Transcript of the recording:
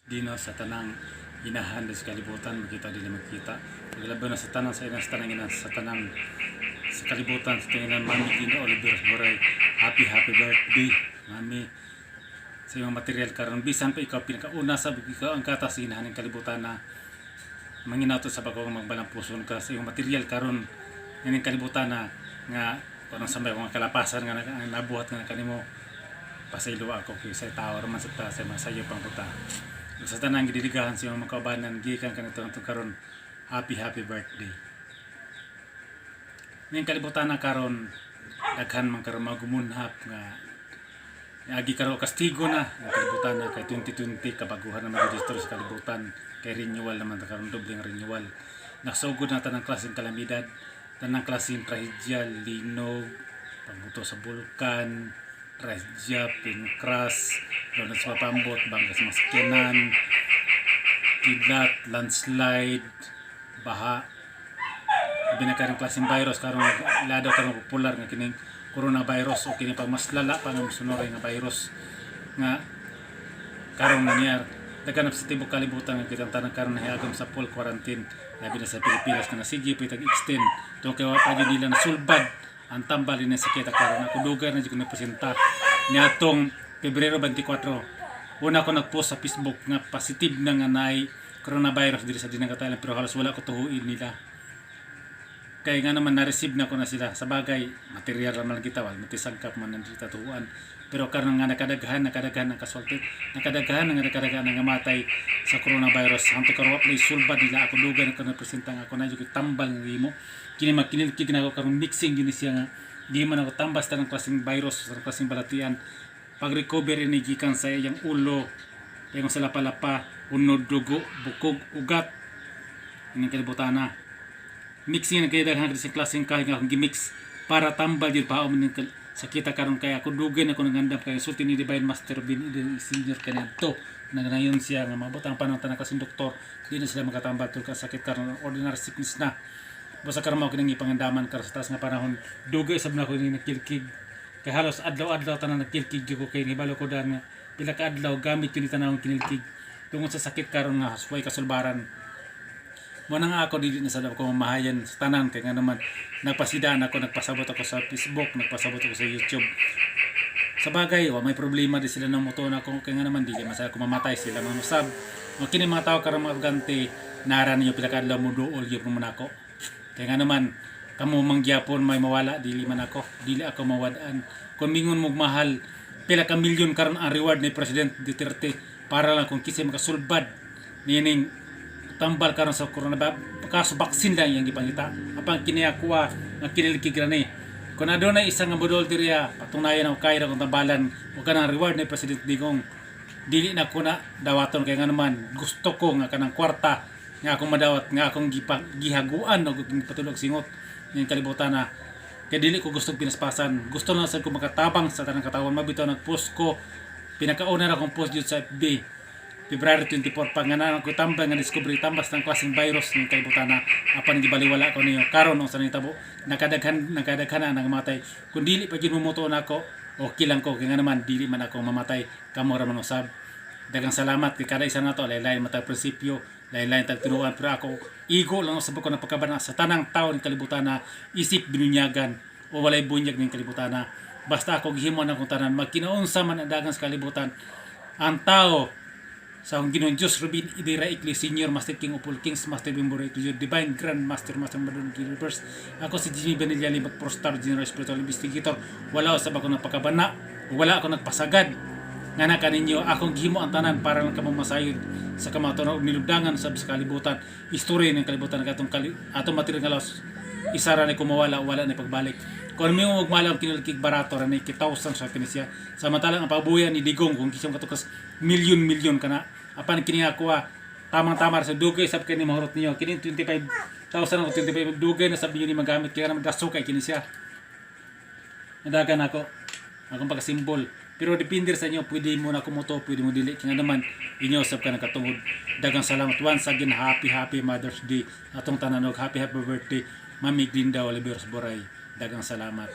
Dino sa tanang inahan sa kalibutan, makita, dili makita. Paglaban na sa tanan sa ina, sa tanang ina, sa tanan sa kalibutan, sa tanang Mami Glenda Oliveros Boray, happy happy birthday, Mami. Sa imong material karon, bisan pa ikaw pinakauna sa ikaw ang katas inahan ng kalibutan na manginato sa bako magbalampuson ka sa imong material karon ining kalibutan na nga kung anong sambay kung kalapasan nga nabuhat nga kanimo. Pasaylo ako kay sa tao man sa ta sa masayo pang buta sa tanang gidiligahan sa imong mga kaubanan gikan kanito atong karon, happy happy birthday. Ning kalibutan na karon, daghan man karon mga gumunhap nga agi karon kastigo na ang kalibutan na kay 2020, kabaguhan na mag-register sa kalibutan kay renewal naman ta karon, dobleng renewal. Nasugod na tanang klaseng kalamidad, tanang klaseng trahedya, linog, pagbuto sa bulkan, trahedya, plane crash, doon sa papambot, bangga sa mga sakyanan, kidlat, landslide, baha. Labi na karong klaseng virus karon, lado karon popular nga kining coronavirus o kini pag mas lala pa nga masunuray nga virus nga karon na niya daghan sa tibok kalibutan nga kitang tanan karon nahiagom sa full quarantine, labi na sa Pilipinas nga nasige pa extend to kay wa pa gyud nila nasulbad ang tambal ni sakit karon. Ako dugay na jud ko napresenta niadtong Pebrero 24, una ko nagpost sa Facebook nga positive na nga naay coronavirus diri sa Dinagat Island, pero halos wala ko tuhuin nila kay nga naman na-receive na ko na sila. Sa bagay, material raman lang kita, wala matisagkap man nandito tuhuan, pero karon nga nakadaghan nakadaghan ang casualty, nakadaghan nga nakadaghan ang namatay sa coronavirus, hangtod karon wa play sulbad nila. Ako dugay na ko napresenta nga ako na jud tambal nga gimo kini, makinilkig na ako karon, mixing gyud ni siya nga di man ako tambas tanang klaseng virus sa klaseng balatian. Pag recover ni gikan sa iyang ulo, yung sa lapa-lapa, unod, dugo, bukog, ugat ining kalibutan na mixing na kay daghan sa klaseng kahoy nga akong gimix para tambal jud pa ning sakita karon. Kaya ako dugay na ko nangandam kay sulti ni Divine Master Bin Eden Senior kaniadto nagnayon siya nga mabot ang panahon, tanan klaseng doktor di na sila makatambal tul ka sakit karon, ordinary sickness na. Basta karon mao kining ipangandaman karon sa taas nga panahon. Dugay sab na ko ni nakilkig kay halos adlaw-adlaw tanan nagkilkig gyud ko kay nibalo ko dan nga pila ka adlaw gamit yun ni tanawong kinilkig tungod sa sakit karon nga way kasulbaran mo na nga. Ako dili na sad ako mamahayan sa tanan kay nga naman nagpasidaan ako, nagpasabot ako sa Facebook, nagpasabot ako sa YouTube. Sa bagay, wa may problema di sila ng muto na ako kay nga naman dili man ako mamatay, sila mga usab. Mga kini mga tao karon, mga arrogante, nara ninyo pila ka adlaw mo duol gyud mo nako kay nga naman kamo mangyapon may mawala, dili man ako, dili ako mawad-an. Kung mingon mo mahal, pila ka milyon karon ang reward ni President Duterte para lang kung kinsay makasulbad nining tambal karon sa corona, kaso vaccine lang yang gipangita apan kini akuha nga kinilkig ra ni. Kung adunay isa nga budol diriya, patunayan ang kaya kung tambalan o kanang reward ni President Digong, dili na ko na dawaton kay nga naman gusto ko nga kanang kwarta nga akong madawat nga akong gihaguan o gipatulog singot ning kalibutan na kay dili ko gusto pinaspasan. Gusto lang sad ko makatabang sa tanang katawan. Mabitaw nagpost ko, pinakauna na akong post jud sa FB February 24 pa nga na ko tambal nga discovery tambas ng klaseng virus ng kalibutan na apan gibaliwala ko niyo. Karon unsa nitabo? Nakadaghan nakadaghan na nangamatay. Kung dili pa gyud momutuo nako, okay lang ko kay nga naman dili man ako mamatay, kamo ra man usab. Daghang salamat kay kada isa nato lain-lain matag prinsipyo, lain-lain tag tinuan, pero ako igo lang sa ko na pagkabana sa tanang tao ng kalibutan na isip binunyagan o walay bunyag ng kalibutan na. Basta ako gihimo na kong tanan, magkinaunsa man ang dagan sa kalibutan, ang tao sa akong Ginoong Diyos Rubin Idira Ikli Senior Master King of all Kings Master Bimboro Ikli Divine Grand Master Master Madon Universe. Ako si Jimmy Benilla Limag, Pro Star General Spiritual Investigator. Wala sa ako nagpakabana, wala ako nagpasagad nga na kaninyo. Akong gihimo ang tanan para lang kamo masayod sa kamatuoran ug nilubdangan sa kalibutan, istorya ng kalibutan katong atong material nga lawas isa ra ni kumawala, wala ni pagbalik. Kung may mo magmahal ang kinilkig, barato ra ni, 1,000 sa kini siya. Samantalang ang pabuya ni Digong, kung kisang katukas, milyon milyon kana. Apan kini ako tamang tama ra sa dugay sab kini mahurot niyo kini 25,000 o 25, dugay na sabi ni magamit kaya naman daso kay kini siya. Nadagan ako akong pagkasimbol, pero depende sa inyo, pwede mo na kumuto, pwede mo dili kaya naman inyo sab ka nakatungod. Daghang salamat once again. Happy happy Mother's Day atong tanan og happy happy birthday, Mami Glinda Oliveros Boray. Daghang salamat.